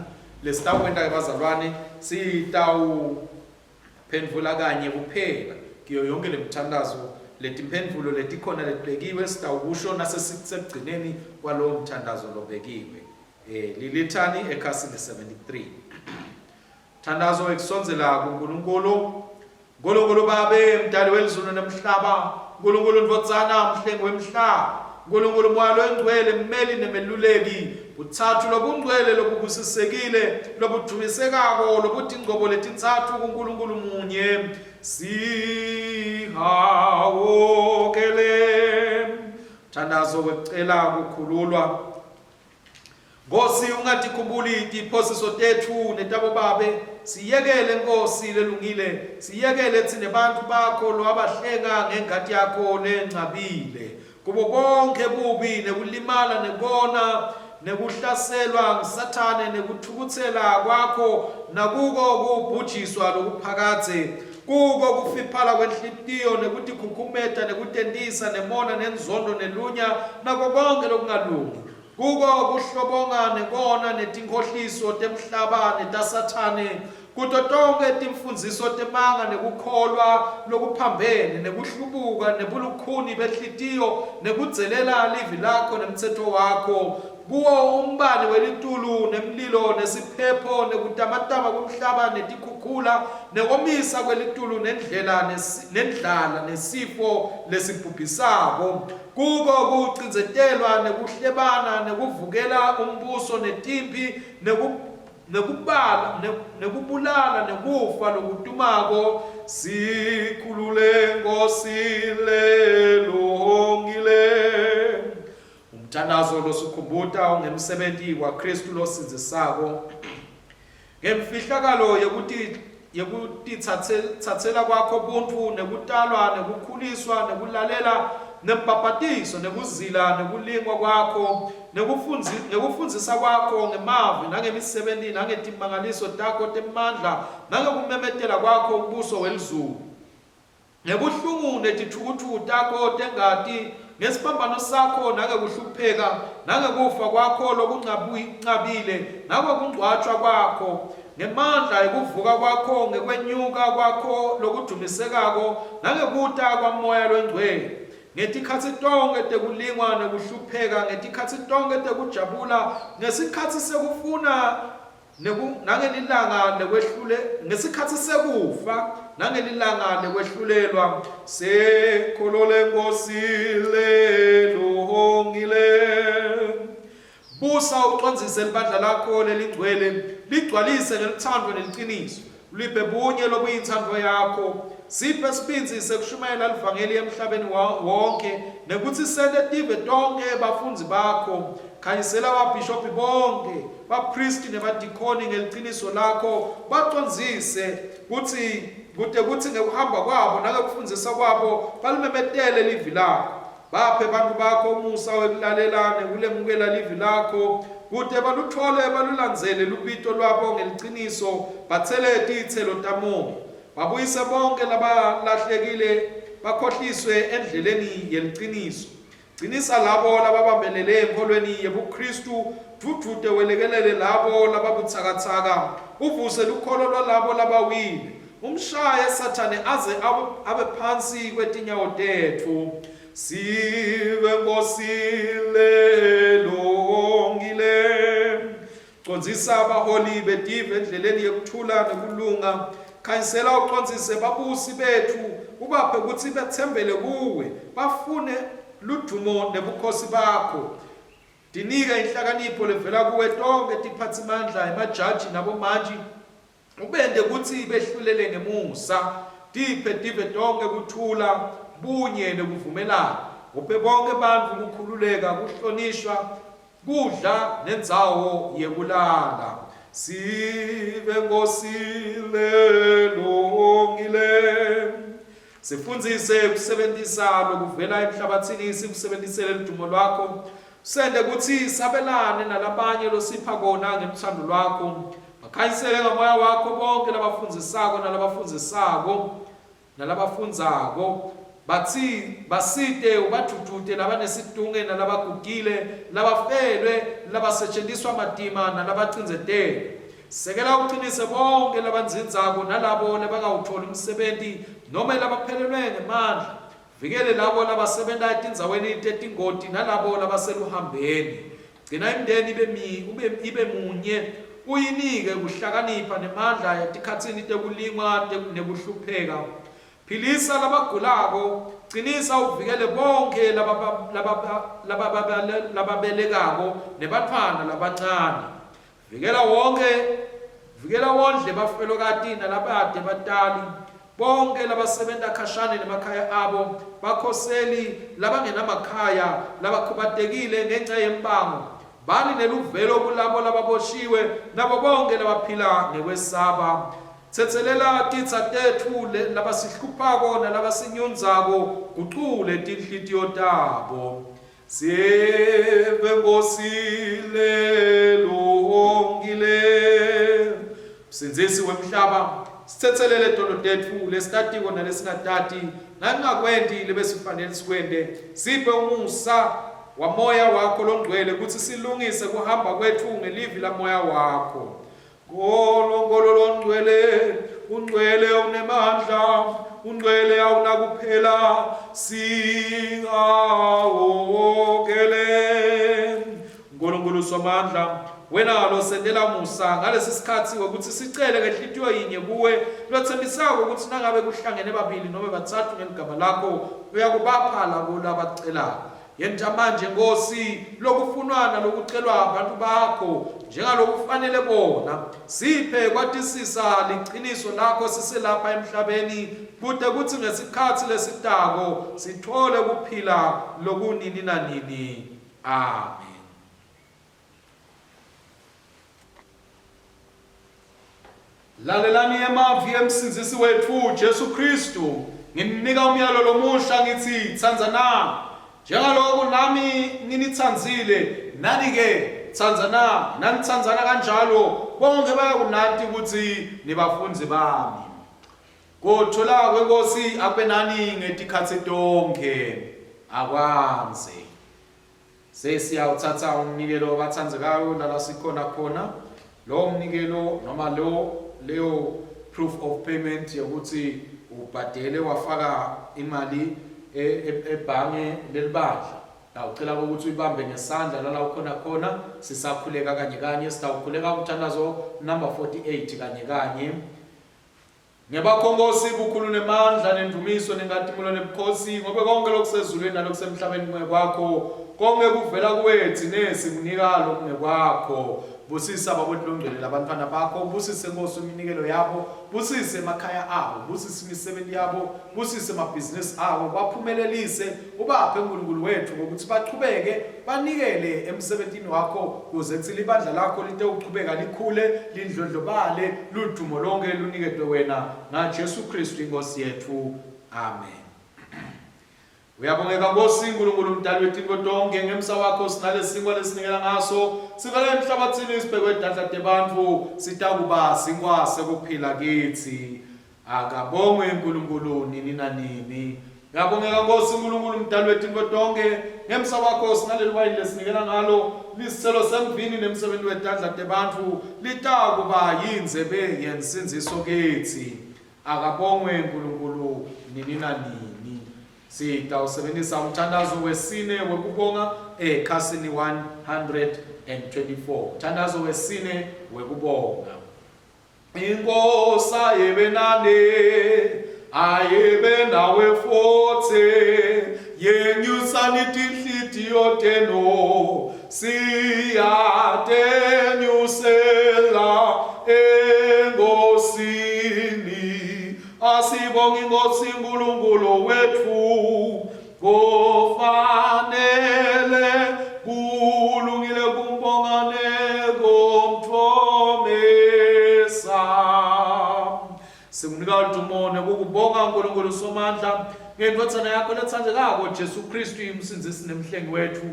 S1: Lesitawukwenta ke bazalwane sitawuphendvula kanye kuphela kuyo yonke lemithandazo. Letimphendvulo letikhona letibekiwe sitawukusho nasesekugcineni kwalowo mthandazo lobekiwe. Eh lilithani ekhasini 73. Thandazo wekusondzela kuNkulunkulu. Nkulunkulu Babe, Mdali welizulu nemhlaba, Nkulunkulu Ndvodzana, Mhlengi wemhlaba, Nkulunkulu Moya loyiNgcwele, Mmeli nemeluleki, butsatfu lobungcwele lobubusisekile, lobudvumisekako, lobutingcobo letintsatfu kuNkulunkulu munye. Sihawukele. Thandazo wekucela kukhululwa. Nkosi ungatikhumbuli tiphosiso tetfu netabobabe, siyekele Nkosi lelungile, siyekele tsine bantfu bakho lowabahlenga ngengati yakho lencabile. Kubo bonkhe bubi nekulimala nekona nekuhlaselwa nguSathane nekutfukutsela kwakho nakuko kubhujiswa lokuphakadze, kuko kufiphala kwenhlitiyo nekutikhukhumeta nekutentisa nemona nenzondo nelunya nako konkhe lokungalungi. Kuko kuhlobonga nekona netinkhohliso temhlaba netaSathane, kuto tonkhe timfundziso temanga nekukholwa lokuphambene, nekuhlubuka, nebulukhuni benhlitiyo, nekudzelela livi lakho nemtsetfo wakho, kuwo umbani welitulu, nemlilo, nesiphepho, nekutamatama kwemhlaba, netikhukhula, nekomisa kwelitulu, nendlela, nendlala, nesifo lesibhubhisako. Kuko kucindzetelwa nekuhlebana nekuvukela umbuso netimphi nekubala nekubulala nekufa lokutumako. Sikhulule Nkosi lelungile. Umthandazo losikhumbuta ungemsebenti waKristu losindzisako. Ngemfihlakalo yekuti yekutitsatsela kwakho buntfu nekutalwa nekukhuliswa nekulalela nembhabhatiso nekuzila nekulingwa kwakho nekufundzi nekufundzisa kwakho ngemavi nangemisebenti nangetimangaliso takho temandla nangekumemetela kwakho umbuso welizulu. Ngebuhlungu netitfukutfuku takho tengati, ngesiphambano sakho nangekuhlupheka, nangekufa kwakho lokuncabile, nangokungcwatshwa kwakho, ngemandla ekuvuka kwakho, ngekwenyuka kwakho lokudvumisekako, nangekuta kwaMoya loNgcwele. Ngetikhatsi tonkhe tekulingwa nekuhlupheka, ngetikhatsi tonkhe tekujabula, ngesikhatsi sekufuna Neku, nangelilanga lekwehlule, ngesikhatsi sekufa, nangelilanga lekwehlulelwa, sekholo leNkhosi lelungile. Busa ucondzise libandla lakho lelingcwele, ligcwalise ngelutsandvo neliciniso, uliphe bunye lobuyintsandvo yakho. Siphe sibindzi sekushumayela livangeli emhlabeni wonkhe, nekutsi sente tive tonkhe bafundzi bakho. Khanyisela babhishobhi bonkhe, baphristi nebadikhoni ngeliciniso lakho, bacondzise kutsi kute kutsi ngekuhamba kwabo nangekufundzisa kwabo balimemetele livi lakho. Baphe bantfu bakho umusa wekulalela nekulemukela livi lakho, kute balutfole balulandzele lubito lwabo ngeliciniso, batsele titselo taMoya. Babuyise bonkhe labalahlekile bakhohliswe endleleni yeliciniso. Cinisa labo lababambelele enkholweni yebuKhristu, dvudvute welekelele labo lababutsakatsaka, uvuse lukholo lwalabo labawile, umshaye Sathane aze abe phansi kwetinyawo tetfu. Sive Nkosi lelungile. Condzisa abaholi betive endleleni yekuthula nekulunga. Khanyisela ucondzise babusi betfu, ubaphe kutsi betsembele kuwe, bafune ludumo nebukhosi bakho. Tinike inhlakanipho levela kuwe tonkhe tiphatsimandla, emajaji nabomantji, Ubente kutsi behlulele ngemusa. Tiphe tive tonkhe kuthula, bunye nekuvumelana. Uphe bonkhe bantfu kukhululeka, kuhlonishwa, kudla nendzawo yekulala. Sive Nkosi lelungile. Sifundzise kusebentisa lokuvela emhlabatsini sikusebentisele ludumo lwakho. Sente kutsi sabelane nalabanye losipha kona ngelutsandvo lwakho. Bakhanyisele ngaMoya wakho bonkhe labafundzisako nalabafundzisako nalabafundzako. Batsi basite ubadvudvute labanesitunge nalabagugile, labafelwe, labasetjentiswa matima nalabacindzetelwe. Sekela ucinise bonkhe labandzindzako nalabo labangawutfoli umsebenti nome labaphelelwe ngemandla. Vikele labo labasebenta etindzaweni tetingoti nalabo labaseluhambeni. Gcina imindeni ibe, mi, ube, ibe munye, uyinike kuhlakanipha nemandla etikhatsini tekulingwa nekuhlupheka. Philisa labagulako, cinisa uvikele bonkhe lababelekako nebantfwana labancane. Vikela wonkhe, vikela wondle bafelokati nalabate batali, bonkhe labasebenta khashane nemakhaya abo, bakhoseli, labangenamakhaya, labakhubatekile ngenca yembango. Bani neluvelo kulabo lababoshiwe nabo bonkhe labaphila ngekwesaba. Tsetselela titsa tetfu labasihluphako nalabasinyundzako, gucule tinhlitiyo tabo. Sive Nkosi lelungile. Msindzisi wemhlaba, sitsetselele tono tetfu lesitatiko nalesingatati, nangingakwenti lebesifanele sikwente. Siphe umusa waMoya wakho loNgcwele kutsi silungise kuhamba kwetfu ngelivi laMoya wakho. Nkulunkulu longcwele, ungcwele unemandla, ungcwele awunakuphela, singawokele. Nkulunkulu Somandla, wena losentela musa ngalesi sikhatsi wekutsi sicele ngenhlitiyo yinye kuwe, lotsembisako kutsi nangabe kuhlangene babili nome batsatfu ngeligama lakho, uyakubapha labo labakucelako. Yenta manje, Nkhosi, lokufunwa nalokucelwa bantfu bakho, njengalokufanele bona. Siphe kwatisisa liciniso lakho siselapha emhlabeni, kute kutsi ngesikhatsi lesitako sitfole kuphila lokunini nanini. Amen. Lalelani emavi eMsindzisi wetfu Jesu Khristu, Ngininika umyalo lomusha ngitsi, tsandzanani. Njengaloku nami nginitsandzile, nani-ke tsandzanani. Nanitsandzana kanjalo, bonkhe bayakunati kutsi nibafundzi bami. Kuthula kweNkhosi akube nani ngetikhatsi tonkhe. Akwandze. Sesiyawutsatsa umnikelo wabatsandzekayo lala sikhona khona. Lowo mnikelo noma lo leyo proof of payment yokuthi ubhadele wafaka imali e, e, ebhange lelibandla. Ngawucela ukuthi uyibambe ngesandla lala ukhona khona sisakhuleka kanye kanye sitawukhuleka umthandazo number 48 kanye kanye. Ngebakho Nkhosi bukhulu nemandla nendumiso nenkhatimulo nebukhosi, ngobe konkhe lokusezulwini nalokusemhlabeni kungekwakho, konkhe kuvela kuwe, tsine sikunika lokungekwakho. Busisa Baba Longcwele labantfwana bakho, busise Nkhosi iminikelo yabo, busise emakhaya abo, busise imisebenti yabo, busise emabhizinisi abo, baphumelelise, ubaphe Nkulunkulu wetfu ngokuthi bachubeke Banikele emsebentini wakho kuze kutsi libandla lakho litewuchubeka likhule, lindlondlobale, ludvumo lonkhe luniketwe wena ngaJesu Khristu iNkhosi yetfu. Amen. Uyabongeka Nkosi Nkulunkulu mdali wetintfo tonkhe ngemsa wakho sinalesinkwa lesinikela ngaso sivela emhlabatsini sibhekwe tandla tebantfu sitakuba sinkwa sekuphila kitsi. Akabongwe uNkulunkulu nini nanini. Ngiyabongeka Nkosi uNkulunkulu mdali wetintfo tonkhe ngemsa wakho sinaleli wayini lesinikela ngalo lisitselo semvini nemsebenti wetandla tebantfu litakuba yindzebe yensindziso kitsi. Akabongwe uNkulunkulu nini nanini. Sitawusebentisa umthandazo wesine wekubonga ekhasini 124. Umthandazo wesine wekubonga. Inkosi ayibe nani, ayibe nawe futhi, yenyusani tinhlitiyo tenu, siyatenyusela eNkosini. Asibonge iNkosi uNkulunkulu wethu, Kufanele kulungile kumbonga nekumdvumisa. Sikunika udumo nekukubonga Nkulunkulu Somandla ngendvodzana yakho letsandzekako Jesu Khristu imsindzisi nemhlengi wetfu.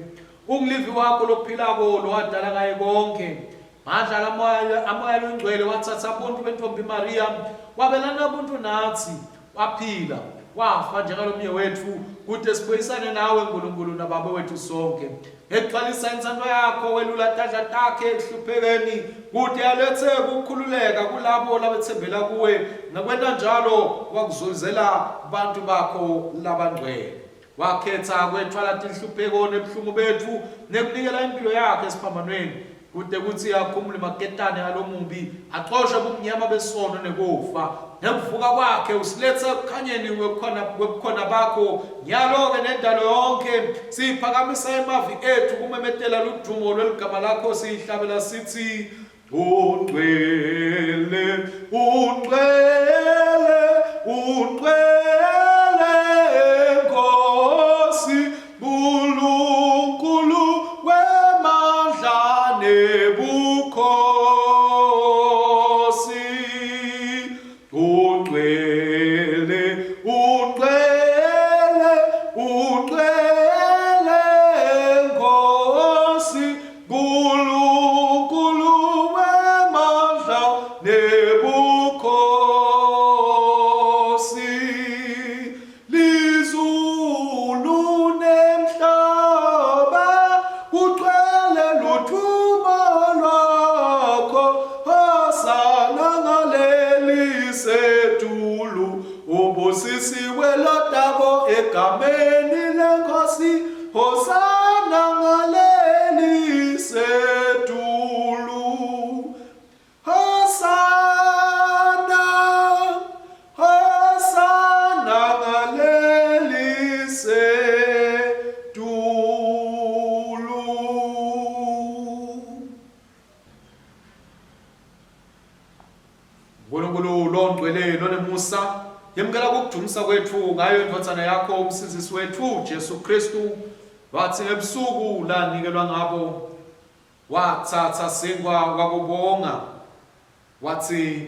S1: Ungulivi wakho lophilako lowadala ngaye konkhe. Mandla kamoya amoya longcwele watsatsa buntfu bentombi Mariya wabelana buntfu natsi. Waphila, wafa njengalomnye wetfu kute sibuyisane nawe Nkulunkulu naBabe wetfu sonkhe. Ngekugcwalisa intsandvo yakho welula tandla takhe ekuhluphekeni kute aletse kukhululeka kulabo labetsembela kuwe. Ngekwenta njalo wakuzuzela bantfu bakho labangcwele. Wakhetsa kwetfwala tinhlupheko nebuhlungu betfu nekunikela imphilo yakhe esiphambanweni kute kutsi akhumule emaketane alomubi, acoshe bumnyama besono nekufa. Ngekuvuka kwakhe usiletsa ekukhanyeni kwebukhona bakho. Nyalo-ke nendalo yonkhe siphakamisa emavi etfu kumemetela ludumo lweligama lakho siyihlabela sithi, Ungcwele, ungcwele, ungcwele Nkosi, Nkulunkulu wemandla. Longcwele lonemusa, yemukela kukudumisa kwetfu ngayo indvodzana yakho umsindzisi wetfu Jesu Khristu. Watsi ngebusuku lanikelwa ngabo, watsatsa sinkwa wakubonga, watsi,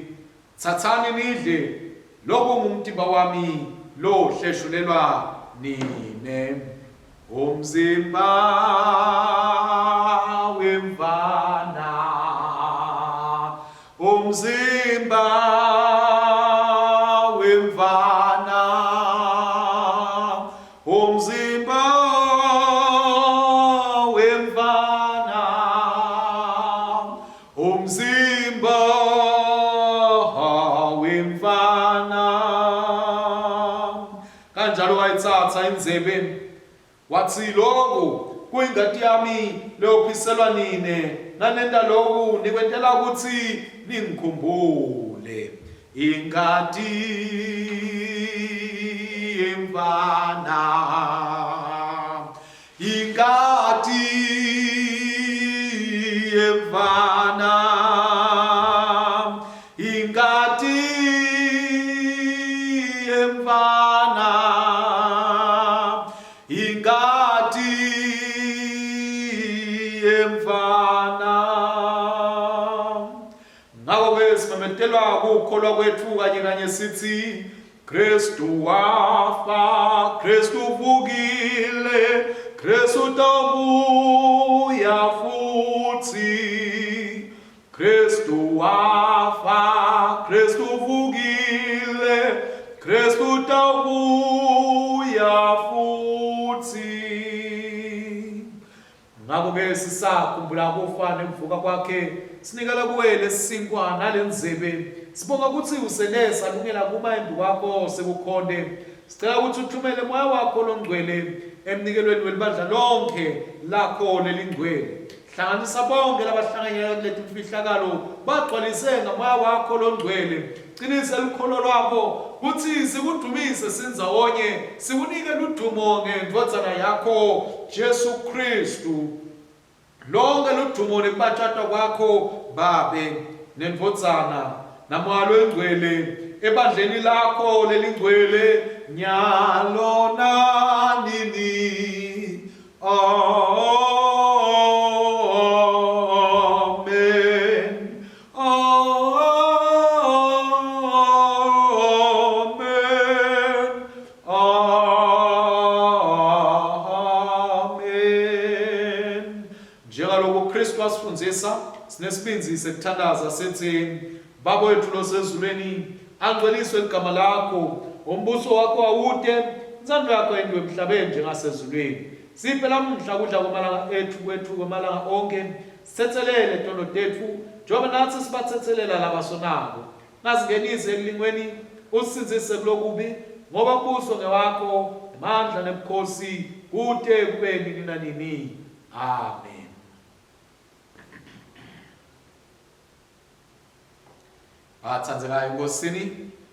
S1: Tsatsani nidle, loku ngumtimba wami lohleshulelwa nine. Umzimba wemvana, umzimba wemvana, umzimba wemvana, umzimba wemvana. Kanjalo wayitsatsa indzebe Watsi, Loku kuyingati yami leyophiselwa nine, nanenta loku nikwentela kutsi ningikhumbule. Ingati yemfana, ingati yemfana, Ingati yemfana, ingati yemfana. Ngakho-ke simemetelwa kukholwa kwetfu kanye kanye sithi Kristu wafa, Kristu uvukile, Kristu utawubuya futhi. Kristu wafa, Kristu uvukile, Kristu utawubuya futsi. Ngakho-ke sisakhumbula kufa nekuvuka kwakhe, sinikela kuwe lesinkwa nalendzebe. Sibonga kutsi usene salungela kuma embi kwakho sikukhonte. Sicela kutsi uthumele moya wakho longcwele emnikelweni welibandla lonkhe lakho lelingcwele. Hlanganisa bonke labahlanganyela kuletimfihlakalo, bagcwalise ngaMoya wakho loNgcwele. Cinisa lukholo lwabo kutsi sikudumise sindzawonye, sikunike ludumo ngeNdvodzana yakho Jesu Khristu. Lonke ludumo nekubatjatwa kwakho Babe, neNdvodzana, naMoya loyiNgcwele, ebandleni lakho lelingcwele, nyalo nanini. Amen. Amen. Amen. Njengaloku Kristu asifundzisa, sinesibindzi sekuthandaza sithi, Baba wethu losezulwini, angcweliswe ligama lakho, umbuso wakho awute, intsandvo yakho yentiwe emhlabeni njengasezulwini. Siphe lamuhla kudla kwemalanga etfu kwetfu kwemalanga onkhe, sitsetselele tono tetfu, njengoba natsi sibatsetselela labasonako. Ungasingenisi ekulingweni, usisindzise kulokubi, ngoba umbuso ngewakho, nemandla nebukhosi, kute kube nini nanini. Amen. Batsandzekayo eNkosini,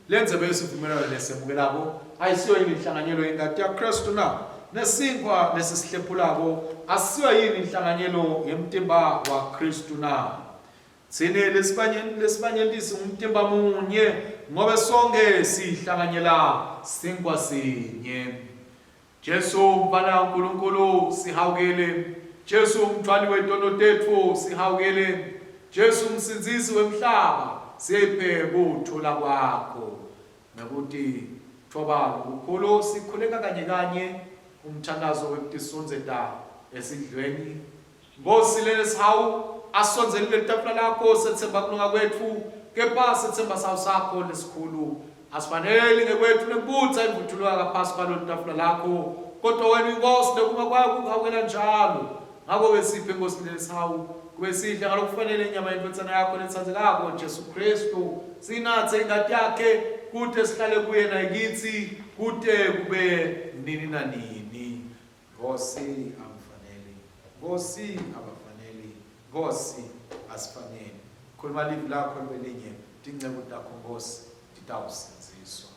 S1: lendzebe yesivumelwano lesemukelako ayisiyo yini inhlanganyelo yengati yaKristu na? Nesinkhwa lesisihlephulako asisiyo yini inhlanganyelo yemtimba waKristu na? Tsine lesibanyenti singumtimba munye, ngobe sonkhe sihlanganyela sinkhwa sinye. Jesu mfana waNkulunkulu sihawukele. Jesu mthwali wetono tetfu sihawukele. Jesu msindzisi wemhlaba siphe kuthula kwakho. Ngekutitfoba lokukhulu sikhuleka kanye kanye umthandazo wekutisondzeta esidlweni. Nkhosi lenesihawu, asisondzeli kulelitafula lakho setsemba kulunga kwetfu, kepha setsemba sawu sakho lesikhulu. Asifaneli ngekwetfu nekubutsa imvuthuluka kaphasi kwalolu tafula lakho, kodwa wena uyiNkhosi nekuma kwayo kukuhawukela njalo. Ngakho-ke siphe, Nkhosi lenesihawu, kube sidle ngalokufanele inyama yeNdvodzana yakho letsandzekako, Jesu Khristu, siyinatse ingati yakhe, kute sihlale kuye nayikitsi, kute kube nini nanini. Nkhosi, angifaneli. Nkhosi, abafaneli. Nkhosi, asifaneli. Khuluma livi lakho libe linye, tinceku takho, Nkhosi, titawusindziswa.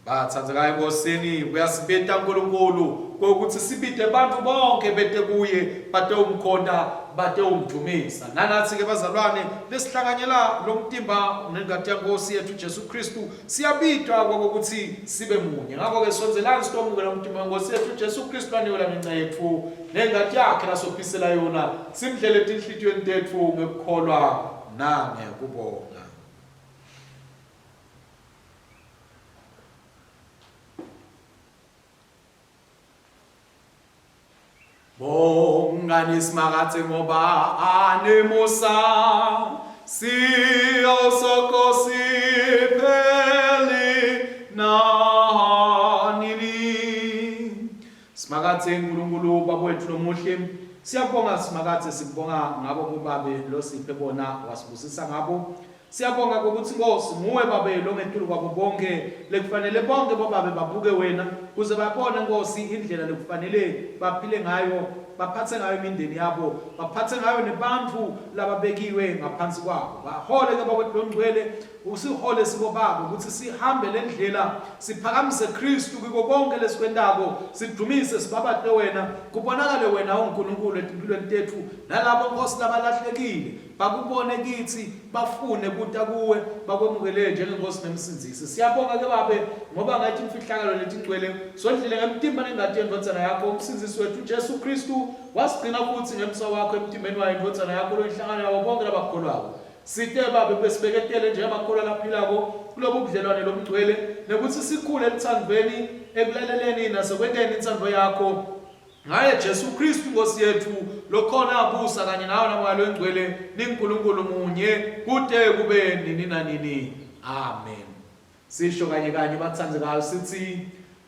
S1: Bathandzekayo eNkosini, uyasibita uNkulunkulu kokuthi sibite bantu bonke bete kuye batewumkhonta batewumdumisa. Nanathi-ke bazalwane lesihlanganyela lo mtimba nengati yaNkosi yethu Jesu Kristu siyabitwa kokuthi sibe munye. Ngakho-ke sondelani sitomukela umtimba weNkosi yethu Jesu Kristu anikela ngenxa yetfu nengati yakhe lasophisela yona simdlele etinhlitiyweni tetfu ngekukholwa nangekubonga. Bongani Simakadze ngoba anemusa siyo soko sipheli nanini. Simakadze Nkulunkulu Baba wethu lomuhle siyabonga Simakadze sikubonga ngabo bobabe losiphe bona wasibusisa ngabo Siyabonga kokutsi Nkhosi nguwe Babe longetulu kwabo bonkhe lekufanele bonkhe bobabe babuke wena kuze babone Nkhosi indlela lekufanele baphile ngayo baphatse ngayo imindeni yabo baphatse ngayo nebantfu lababekiwe ngaphansi kwabo bahole ke Babe longcwele usihole sibobabe kutsi sihambe lendlela siphakamise Kristu kiko konke lesikwentako sidumise sibabate wena kubonakale wena unguNkulunkulu etimpilweni tetfu nalabo Nkhosi labalahlekile Bakubone kitsi, bafune kuta kuwe, bakwemukele njengeNkhosi neMsindzisi. Siyabonga ke Babe, ngoba ngathi imfihlakalo letingcwele sondlile ngemtimba nengati yeNdvodzana yakho, uMsindzisi wetfu Jesu Khristu, wasigcina futsi ngemsa wakho emtimbeni wayo iNdvodzana yakho loyinhlangano yabo bonke labakukholwako. Site Babe besibeketele njengemakholwa laphilako kulobu budlelwane lobungcwele, nekutsi sikhule elutsandvweni, ekulaleleni nasekwenteni intsandvo yakho, Ngaye Jesu Kristu Nkosi yetfu lokhona abusa kanye nawe naMoya loNgcwele ninguNkulunkulu munye kute kube nini nanini. Amen. Sisho kanye kanye batsandzekayo sitsi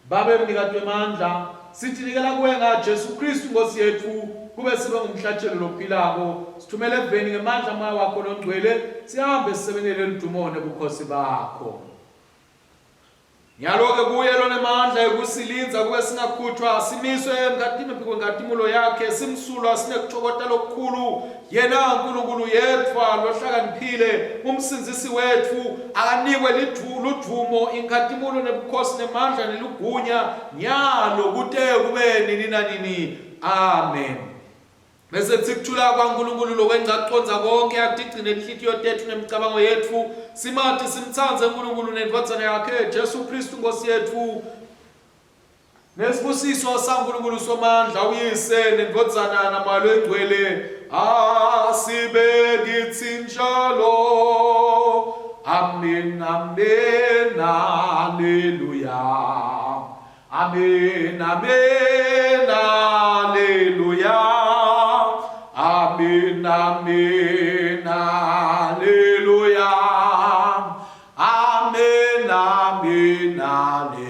S1: Babe mnikati wemandla sitinikela kuwe nga Jesu Kristu Nkosi yetfu kube sibe ngumhlatshelo lophilako sithumele eveni ngemandla Moya wakho loNgcwele sihambe sisebentele ludumo nebukhosi bakho. Nyalo-ke kuye lonemandla ekusilindza kube singakhutshwa simiswe kwenkhatimulo yakhe simsulwa sinekutfokota lokukhulu yena Nkulunkulu yedvwa lohlakaniphile umsindzisi wetfu akanikwe ludvumo inkhatimulo nebukhosi nemandla neligunya nyalo kute kube nini nanini amen Bese kuthi kuthula kwaNkulunkulu lokwengca kucondza konke akutigcine inhlitiyo tetfu nemicabango yetfu simati simtsandze uNkulunkulu nendvodzana yakhe Jesu Kristu Nkosi yetfu nesibusiso saNkulunkulu Somandla uyise nendvodzana naMoya loyiNgcwele asibe kitsi njalo amen amen haleluya Amen, amen, hallelujah. Amen, amen, hallelujah. Amen, amen, hallelujah.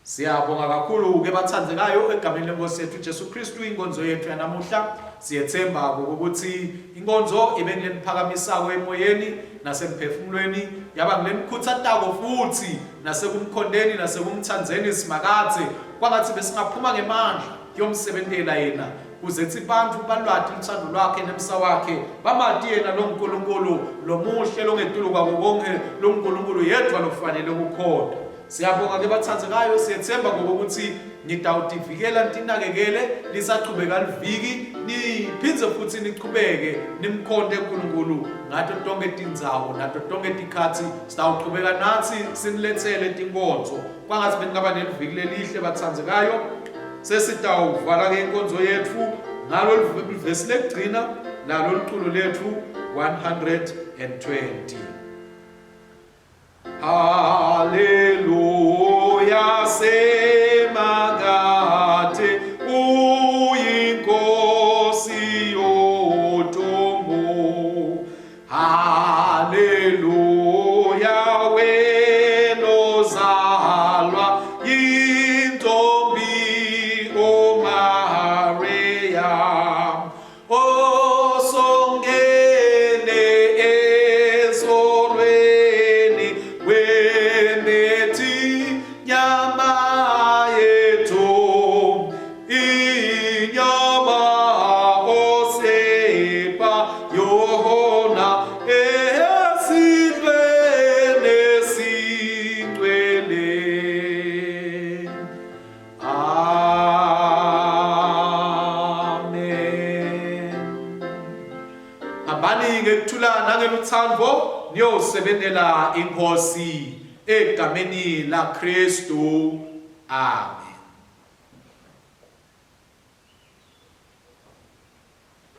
S1: Siyabonga kakhulu ke bathandekayo egameni lenkosi yethu Jesu Kristu inkonzo yethu yanamuhla siyethemba ukuthi inkonzo ibe ngileniphakamisako emoyeni nasemphefumulweni yaba ngilenikhutsatako futhi nasekumkhondeni nasekumthandzeni Simakadze kwangathi besingaphuma ngemandla kuyomsebentela yena kuze kutsi bantfu balwati lutsandvo lwakhe nemsa wakhe bamati yena longuNkulunkulu lomuhle longetulu kwako konkhe longuNkulunkulu yedvwa lokufanele kukhonta Siyabonga ke bathandzekayo siyethemba ngokuthi nitawutivikela nitinakekele lisachubeka liviki niphindze futhi nichubeke nimkhonte uNkulunkulu ngato tonke tindzawo nato tonke tikhatsi sitawuchubeka natsi siniletsele tinkonzo kwangatsi beningaba neliviki lelihle bathandzekayo sesitawuvala ke inkonzo yetfu ngalo livesi lekugcina nalo liculo letfu 120 Haleluya semakathe uyinkosi yodumo Haleluya wena ozalwa yintombi uMaria Osongene ezolweni wena ngekuthula nangelutsandvo niyosebentela iNkhosi egameni laKhristu. Amen.